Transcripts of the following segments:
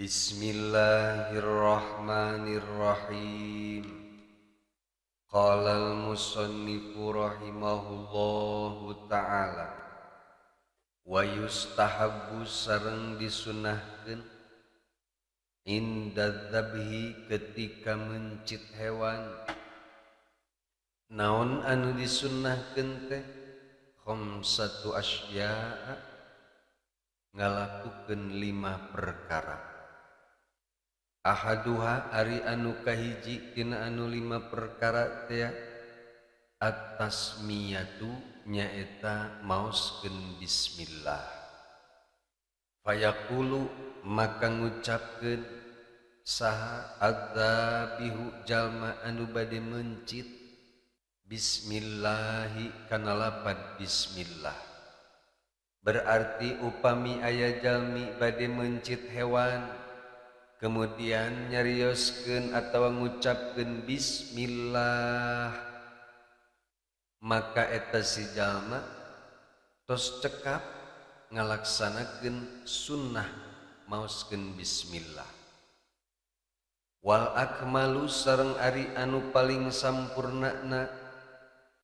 Bismillahirrahmanirrahim. Qala al-musannifu rahimahullahu ta'ala, wa yustahabbu sareng disunahkeun inda dzabhi ketika mencit hewan. Naon anu disunnahkeun teh? Khamsatu asya'a, ngalakukeun 5 perkara. Ahaduha ari anu kahiji tina anu 5 perkara teh at-tasmiyatu nyaeta maoskeun bismillah. Fayaqulu maka ngucapkeun saha adzabihu jalma anu bade mencit bismillahi kana lapad bismillah. Berarti upami aya jalmi bade mencit hewan kemudian nyarioskeun atawa ngucapkeun bismillah, maka eta si jalma tos cekap ngalaksanakeun sunnah maoskeun bismillah. Wal akmalu sareng ari anu paling sampurnana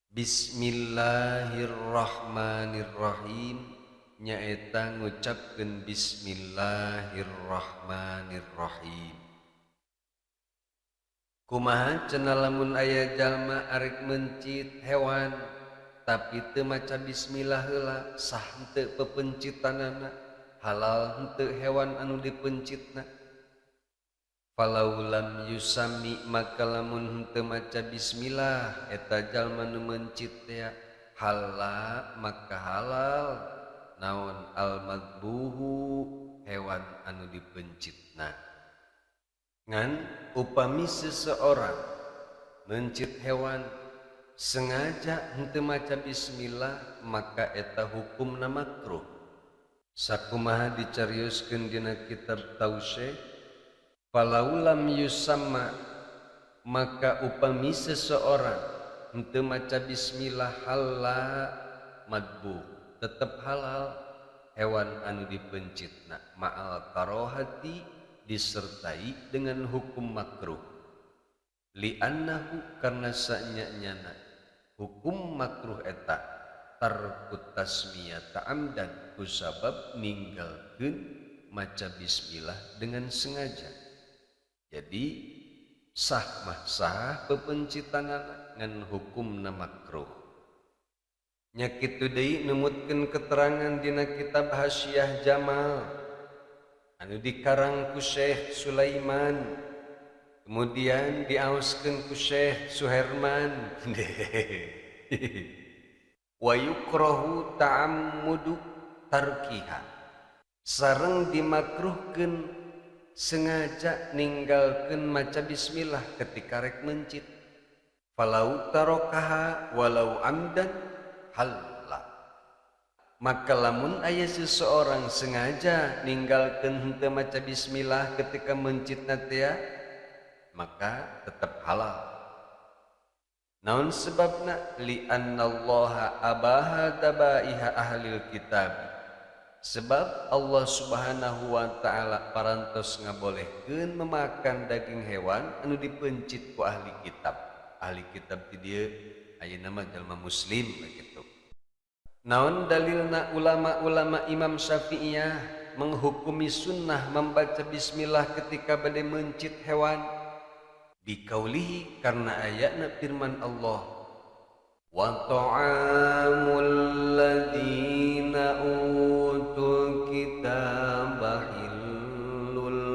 bismillahirrahmanirrahim nyaeta ngucapkeun bismillahirrahmanirrahim. Kumaha cenah lamun aya jalma arek mencit hewan tapi teu maca bismillah heula, sah henteu pepencitanana, halal henteu hewan anu dipencitna? Falau lam yusami maka lamun henteu maca bismillah eta jalma nu mencit teh halal maka halal naon al-madbuhu hewan anu dipencitna. Ngan upami seseorang mencit hewan sengaja henteu maca bismillah maka eta hukumna makruh. Sakumaha dicarioskeun dina kitab Tausyih, falau lam yusamma maka upami seseorang henteu maca bismillah halal madbuh, tetep halal hewan anu dipencitna ma'al karohati disertai dengan hukum makruh. Li'annahu karena sanyanyana hukum makruh eta tarkut tasmiyata amdan kusabab ninggalkeun maca bismillah dengan sengaja. Jadi sah mah sah pepencitanana ngan hukumna makruh. Nya kitu deui numutkeun keterangan dina kitab Hasyiah Jamal anu dikarang ku Syekh Sulaiman, kemudian diaoskeun ku Syekh Suherman. Wa yukrahu ta'ammudu tarkiha, sareng dimakruhkeun sengaja ninggalkeun maca bismillah ketika rek mencit. Falau tarokaha walau amdan halal, maka lamun aya seseorang sengaja ninggalkeun henteu maca bismillah ketika mencitna teh maka tetap halal. Naon sebabna? Li'annallaha abaha dabaiha ahlil kitab, sebab Allah Subhanahu wa ta'ala parantos ngabolehkeun memakan daging hewan anu dipencit ku ahli kitab. Ahli kitab ti dieu ayeuna mah jalma muslim kitu. Naon dalilna ulama-ulama Imam Syafi'iyah menghukumi sunnah membaca bismillah ketika bade mencit hewan? Bikaulihi karena ayatna firman Allah, wa ta'amul ladzina utul kitaba hillul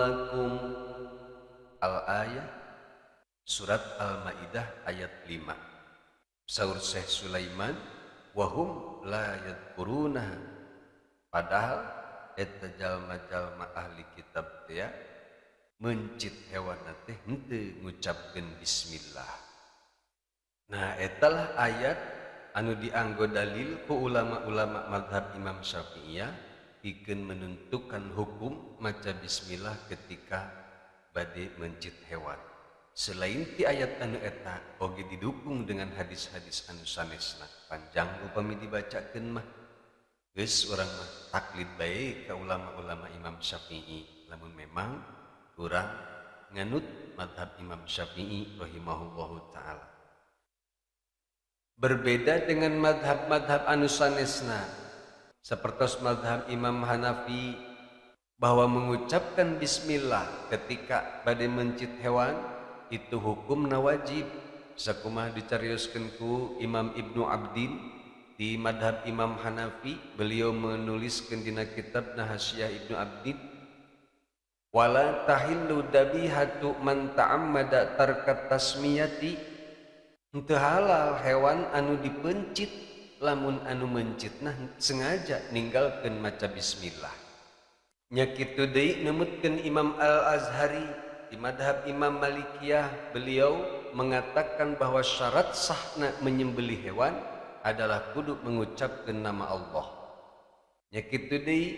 lakum. Al-ayah surat Al-Maidah ayat 5. Saur Syekh Sulaiman, wahum la yadhkuruna, padahal eta jalma-jalma ahli kitab teh mencit hewan teh henteu ngucapkeun bismillah. Nah etalah ayat anu dianggo dalil ku ulama-ulama mazhab Imam Syafi'iyah pikeun menentukan hukum maca bismillah ketika bade mencit hewan. Selain ti ayat anu eta oge didukung dengan hadis-hadis anu sanesna. Panjang upami dibacakeun mah. Geus urang mah taklid bae ka ulama-ulama Imam Syafi'i. Lamun memang kurang nganut madhab Imam Syafi'i rahimahullahu ta'ala. Berbeda dengan madhab-madhab anu sanesna, seperti madhab Imam Hanafi, bahwa mengucapkan bismillah ketika bade mencit hewan itu hukumna wajib. Sakumaha dicarioskeun ku Imam Ibnu Abdin di madhab Imam Hanafi, beliau menuliskeun dina kitab Hasyiah Ibnu Abdin, wala tahillu dabihatu man ta'ammada tarkat tasmiyati, henteu halal hewan anu dipencit lamun anu mencitna sengaja ninggalkeun maca bismillah. Nya kitu deui nemutkeun Imam Al-Azhari di madhab Imam Malikiyah, beliau mengatakan bahwa syarat sahna menyembelih hewan adalah kudu mengucapkan nama Allah. Nya kitu deui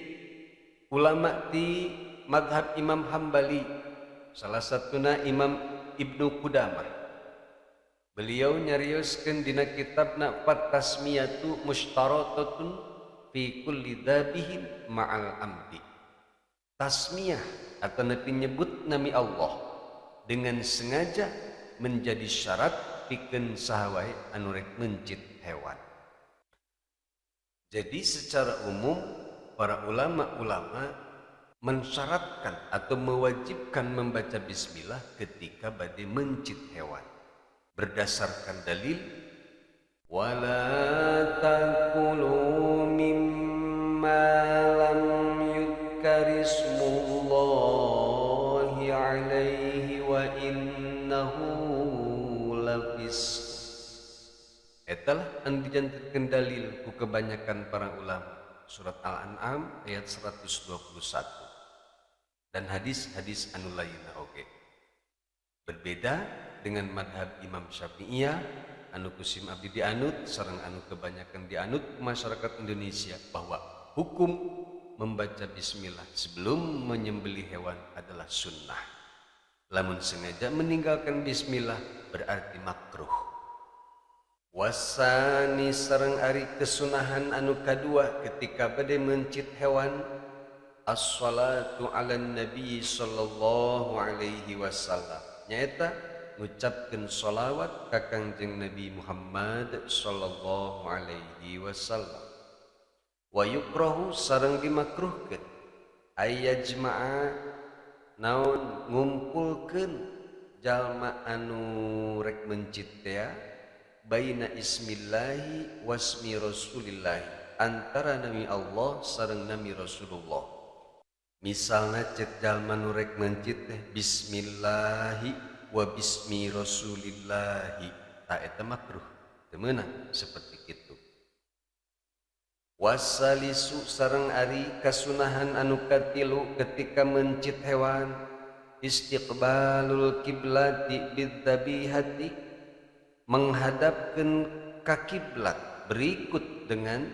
ulama di madhab Imam Hambali, salah satuna Imam Ibnu Qudamah, beliau nyarioskeun dina kitabna Fat Tasmiyatu Mushtaratatun fi kulli dzabihin ma'al amdi. Tasmiyah atau nepi nyebut nami Allah dengan sengaja menjadi syarat pikeun saha wae anu rek mencit hewan. Jadi secara umum para ulama-ulama mensyaratkan atau mewajibkan membaca bismillah ketika bade mencit hewan berdasarkan dalil wala taqulu mimma lam yudhkar ismullahi alaihi wa innahu lafis. Etalah anu dijantenkeun dalil ku kebanyakan para ulama. Surat Al-An'am ayat 121 dan hadis-hadis anu lainna oge. Berbeda dengan madhab Imam Syafi'iyah anu kusim abdi dianut sareng anu kebanyakan dianut masyarakat Indonesia, bahwa hukum membaca bismillah sebelum menyembelih hewan adalah sunnah. Lamun sengaja meninggalkan bismillah berarti makruh. Wasani sareng ari kesunahan anu kadua ketika bade mencit hewan, as-salatu ala nabi sallallahu alaihi wasallam, nyaeta ngucapkeun sholawat ka Kangjeng Nabi Muhammad sallallahu alaihi wasallam. Wa yukrahu sareng dimakruhkeun ayyajma'a naon ngumpulkeun jalma anu rek mencit teh baina ismillahi wasmi rasulillahi, antara nami Allah sareng nami Rasulullah. Misalna cek jalma nu rek mencit teh bismillahi wa bismi rasulillahi, ta eta makruh, teu meunang seperti kitu. Wasalisu sareng ari kasunahan anu katilu ketika mencit hewan, istiqbalul kiblati bidzabihati, menghadapkeun ka kiblat berikut dengan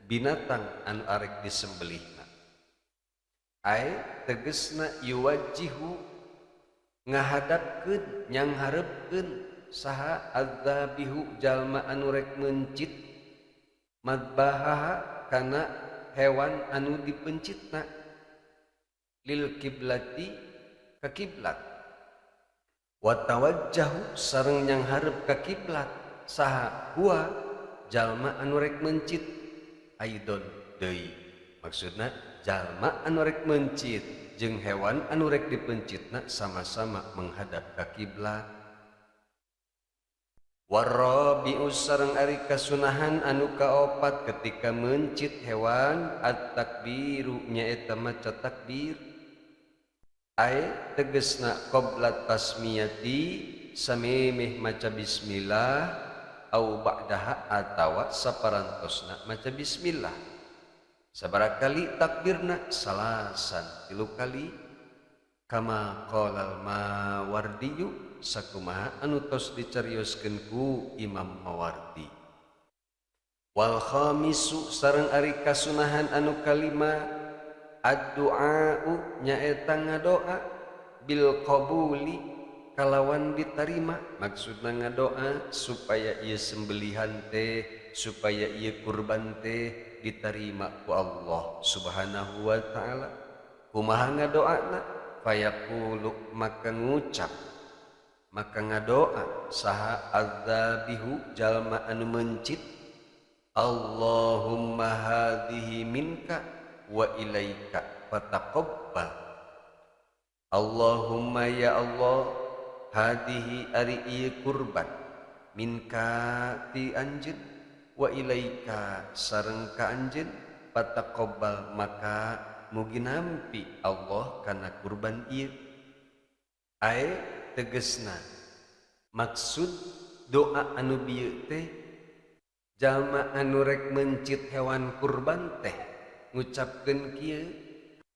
binatang anu arek disembelihna. Ai tegesna yuwajjihu ngahadapkeun nyangharepkeun saha adzabihu jalma anu rek mencit madbahaha kana hewan anu dipencitna lil kiblati ka kiblat, wa tawajjahu sareng nyangharep ka kiblat saha huwa jalma anu rek mencit aidon deui. Maksudna jalma anu rek mencit jeung hewan anu rek dipencitna sama-sama menghadap ka kiblat. Warabi'u sareng ari kasunahan anu kaopat ketika mencit hewan, at-takbiru nyaeta maca takbir. Ai tegesna qabla tasmiyati samemeh maca bismillah au ba'daha atawa saparantosna maca bismillah. Sabaraha kali takbirna? Salasan, tilu kali. Kama qalal Mawardiyu, sakumaha anu tos dicarioskeun ku Imam Mawardi. Wal khamisu sareng ari kasunahan anu kalima, ad-du'a'u nyaeta ngadoa bil qabuli kalawan ditarima. Maksudna ngadoa supaya ieu sembelihan teh, supaya ieu kurban teh ditarima ku Allah Subhanahu wa ta'ala. Kumaha ngadoana? Fayaqulu maka ngucap, maka ngadoa saha adzabihu jalma anu mencit, Allahumma hadhihi minka wa ilaika fataqabbal. Allahumma ya Allah, hadhihi ari ieu kurban minka ti anjeun wa ilaika sareng ka anjeun, fataqabbal maka mugi nampi Allah kana kurban ieu. Ae tegesna maksud doa anu bieu teh jalma anu rek mencit hewan kurban teh ngucapkeun kieu,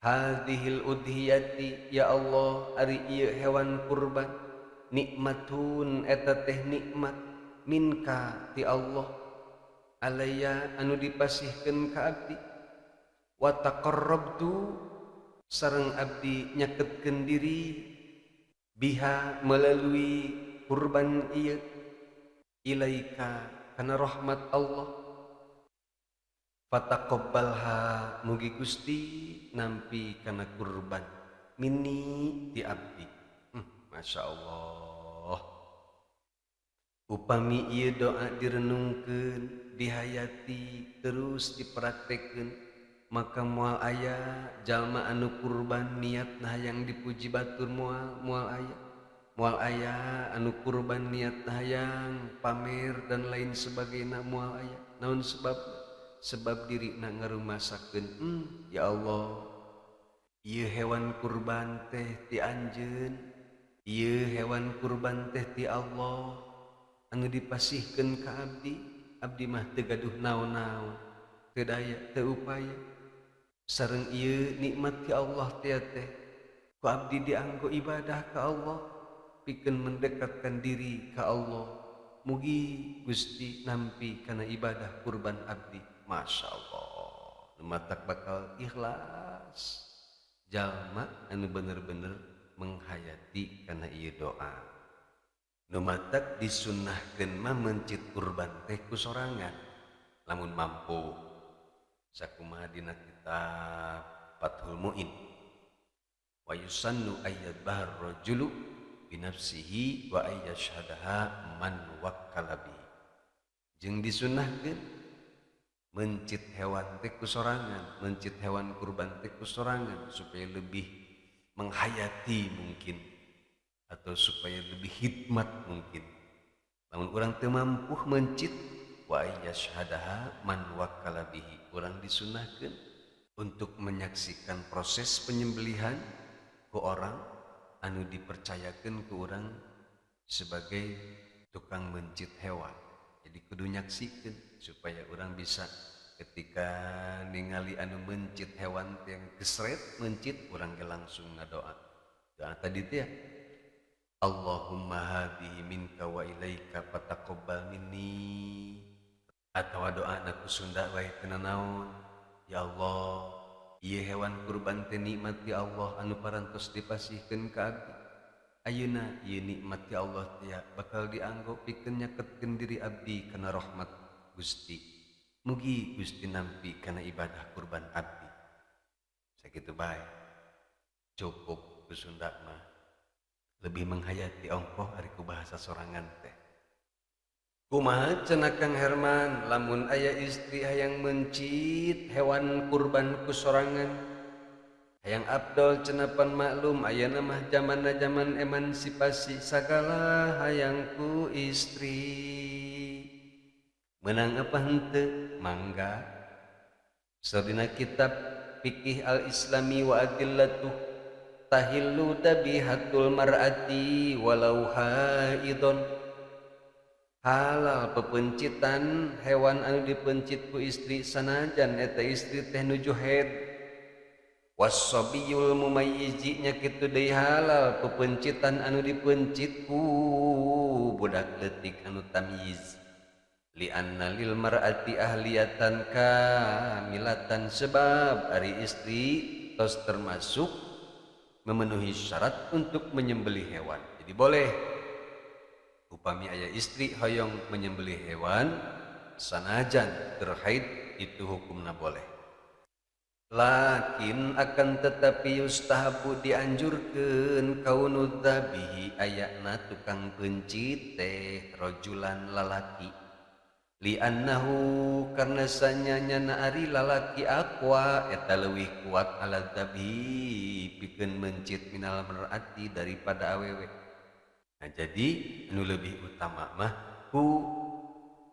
hadhil udhiyati ya Allah ari ieu hewan kurban nikmatun eta teh nikmat minka ti Allah alaya anu dipasihkeun ka abdi, wa taqarrabtu sareng abdi nyaketkeun diri biha melalui kurban ieu ilaika kana rahmat Allah, fataqabbalha mugi Gusti nampi kana kurban minni ti abdi. Masya Allah. Upami ieu doa direnungkeun, dihayati, terus dipraktekkeun, maka moal aya jalma anu kurban niatna hayang dipuji batur, moal aya. Moal aya anu kurban niatna hayang pamer dan lain sebagainya, moal aya. Naon sebab? Sebab dirina ngarumasakeun, ya Allah, ieu hewan kurban teh ti anjeun, ieu hewan kurban teh ti Allah anu dipasihkeun ka abdi, abdi mah teu gaduh naon-naon, teu daya, teu upaya. Sareng ieu nikmat ti Allah teh ku abdi dianggo ibadah ka Allah, pikeun mendekatkan diri ka Allah. Mugi Gusti nampi kana ibadah kurban abdi. Masya Allah, matak bakal ikhlas jalma anu bener-bener menghayati kana ieu doa. Nu matak disunnahkeun mah mencit kurban teh ku sorangan lamun mampu. Sakumaha dina kitab Fathul Muin, wa yusannu ayyadbahar rajulu binafsihi wa ayyashhadaha man wakkala bihi. Jeung disunnahkeun mencit hewan teh ku sorangan, mencit hewan kurban teh ku sorangan supaya lebih menghayati mungkin, atau supaya lebih hikmat mungkin. Lamun urang teu mampu mencit, wa ayyashhadaha man wakkala bihi, urang disunnahkeun untuk menyaksikan proses penyembelihan ku orang anu dipercayakeun ku urang sebagai tukang mencit hewan. Jadi kudu nyaksikeun supaya orang bisa ketika ningali anu mencit hewan yang kesret mencit, urang ge langsung ngadoa. Doa tadi teh ya, Allahumma hadhihi minka wa ilaika fataqabbal minni. Atawa doa na ku Sunda wae teu nanaon, ya Allah, ieu hewan kurban teh nikmat ti Allah anu parantos dipasihkeun ka abdi. Ayeuna ieu nikmat ti Allah teh bakal dianggo pikeun nyaketkeun diri abdi kana rahmat Gusti. Mugi Gusti nampi kana ibadah kurban abdi. Sakitu bae. Cukup ku Sunda mah. Lebih menghayati ongkoh ari ku bahasa sorangan teh. Kumaha cenah Kang Herman lamun aya istri hayang mencit hewan kurban ku sorangan, hayang abdol cenapan maklum ayana mah zamanna zaman emansipasi sagala hayang ku istri. Menang apa henteu? Mangga. Sadina kitab Fikih Al-Islami wa Adillatuh, tahillu dabihatul mar'ati walau haidon. Halal pepencitan hewan anu dipencit ku istri sanajan eta istri teh nuju haid. Wasobiyul mumayyizi nya kitu deui halal pepencitan anu dipencit ku budak leutik anu tamyiz. Li anna lil mar'ati ahliyatan kamilatan, sebab ari istri tos termasuk memenuhi syarat untuk menyembelih hewan. Jadi boleh upami aya istri hoyong menyembelih hewan sanajan terhaid, itu hukumna boleh. Lakin akan tetapi yustahabu dianjurkeun kaunud dzabihi ayana tukang pencit teh rajulan lalaki. Li'annahu karna sanyanya ari lalaki aqwa eta leuwih kuat ala dzabihi pikeun mencit minal mar'ati daripada awewe. Nah jadi anu lebih utama mah ku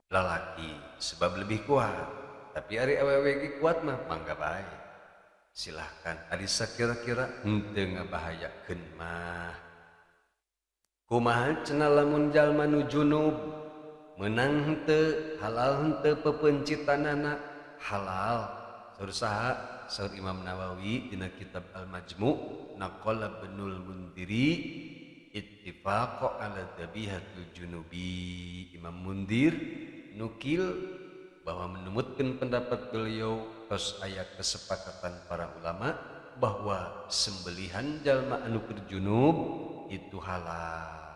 lalaki sebab lebih kuat. Tapi ari awewe ge kuat mah mangga bae. Silahkan ari sakira-kira henteu ngabahayakeun mah. Kumaha cenah lamun jalma nu junub meunang henteu halal henteu pepencitanana halal. Saur saha? Saur Imam Nawawi dina kitab Al-Majmu' naqala Ibnul Mundiri ittifaqo ala dzabihatul junubi. Imam Mundir nukil bahwa menumutkan pendapat beliau tos aya kesepakatan para ulama bahwa sembelihan jalma anu keur junub itu halal.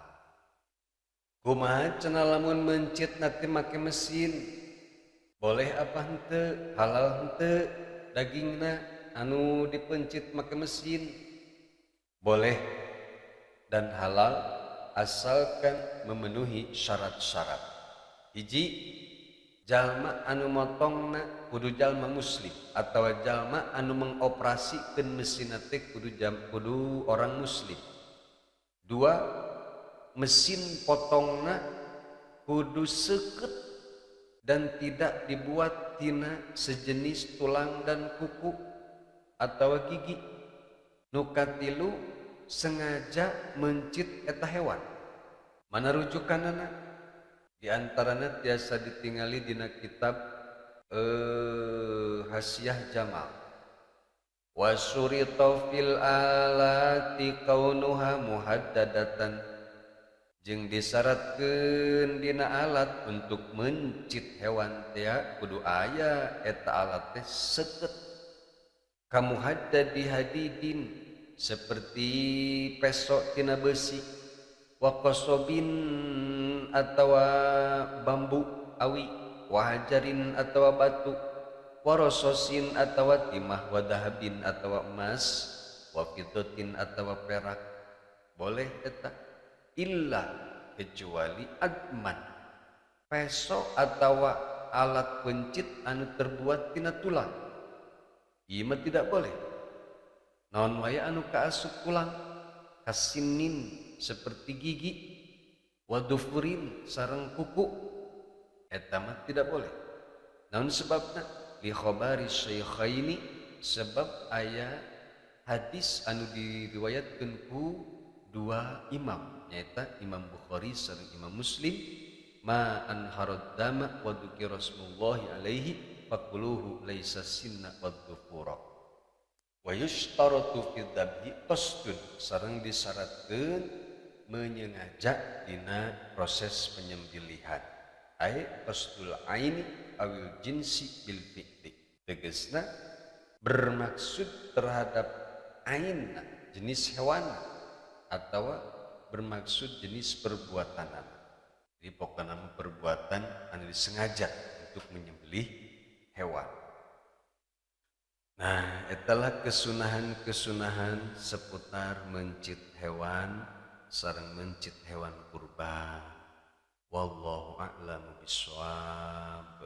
Kumaha cenah lamun mencit nanti make mesin boleh apa henteu halal henteu dagingna anu dipencit make mesin boleh dan halal asalkan memenuhi syarat-syarat. Hiji, jalma anu motongna kudu jalma muslim atau jalma anu mengoperasikeun mesin teh kudu orang muslim. Dua, mesin potongna kudu seukeut dan tidak dibuat tina sejenis tulang dan kuku atau gigi. Nu katilu sengaja mencit eta hewan. Mana rujukanana? Di antaranya tiasa ditingali dina kitab Hasiah Jamal. Wasurita fil alati kaunuha muhaddadatan, jeung disyaratkeun dina alat untuk mencit hewan teh kudu aya eta alat teh seukeut. Kamuhaddadi hadidin seperti pesok tina besi, wa qasobin atawa bambu awi, wahajarin atawa batu, warososin atawa timah, wadahabin atawa emas, wafidotin atawa perak. Boleh eta illa kecuali adman, peso atawa alat pencit anu terbuat tina tulang. Ieu mah tidak boleh. Naon wae anu kaasup tulang, kasinin seperti gigi, wadufurin sareng kuku, eta mah tidak boleh. Naon sebabna? Li khabari syaikhaini, sebab aya hadis anu diriwayatkeun ku dua imam, nyaeta Imam Bukhari sareng Imam Muslim, ma anharad dama wa dzikra rasulullahi alaihi fakuluhu laisa sinna wad-dzufura. Wa yushtaratu fi dzabhi qasdun, sareng disyaratkeun menyengaja dina proses penyembelihan. Ai qasdul aini awil jinsi bil fi'li, tegasna bermaksud terhadap ain jenis hewan atau bermaksud jenis perbuatan. Jadi pokoknya perbuatan anu disengaja untuk menyembelih hewan. Nah, itulah kesunahan-kesunahan seputar mencit hewan sareng mencit hewan kurban. Wallahu a'lamu bishawab.